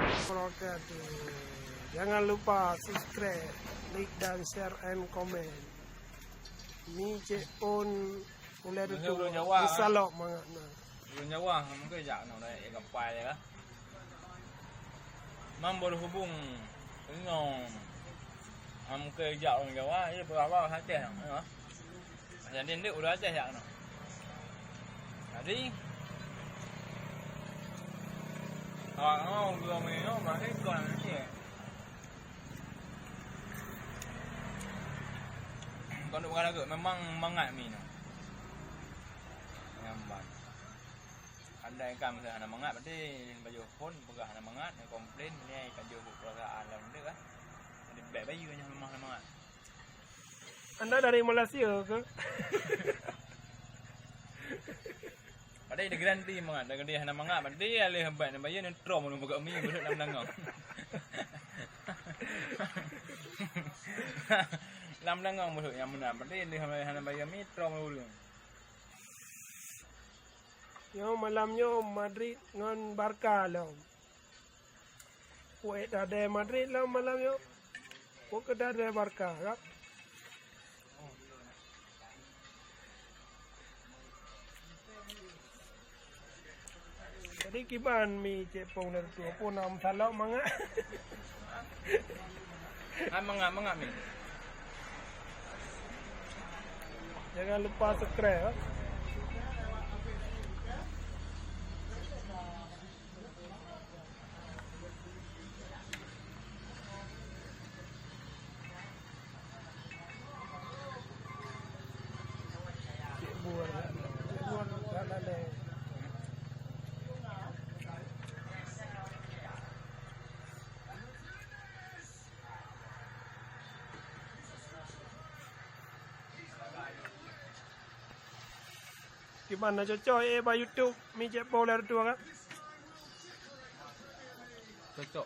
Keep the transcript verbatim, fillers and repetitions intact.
wabarakatuh. Jangan lupa subscribe, like dan share and comment. Ni Cek Pon ulèe tutoe. Ureueng Jawa, eh? Salok mangat na. Ureueng Jawa, mungkin jak na, dah, ya, gapai, ya, kan? Mam berhubung ngon, am, keu jak ureueng Jawa, jadi peugah-peugah Aceh, ya. Jadi ndeuek ureueng Aceh jak na. Jadi, awak ngon ureueng nyoe, berarti kon Aceh. Kon ureueng Aceh, memang mangat mi na. Nyamban. Andai kan misalnya hana mangat, berarti lôn bayeue phon peugah hana mangat, komplain, nyan ka jeuet peurasaan lom deh, kan. Jadi, bèk bayeue nyoe memang hana mangat. Anda dari Malaysia ke? Padahai dia garanti mangat, dia hana mangat, berarti alèh bèk na bayeue, nyan trom ureueng peugah mi, beuseuk lam langong. Lam langong beuseuk nyang meunan, berarti dia hana, hana bayeue mi, trom ureueng. Nyoe malam nyoe Madrid ngon Barca lom. Peue tadè Madrid lom malam nyoe? Peue keu tadè Barca, kan? Jadi kiban mi Cek Pong dari tu, peue na meusalok mangat? Hai mangat, mangat mi. Jangan lupa subscribe, eh. Kiban na cocok, eh, bak YouTube, mi Cek Pong lé reutôh, kan? Cocok.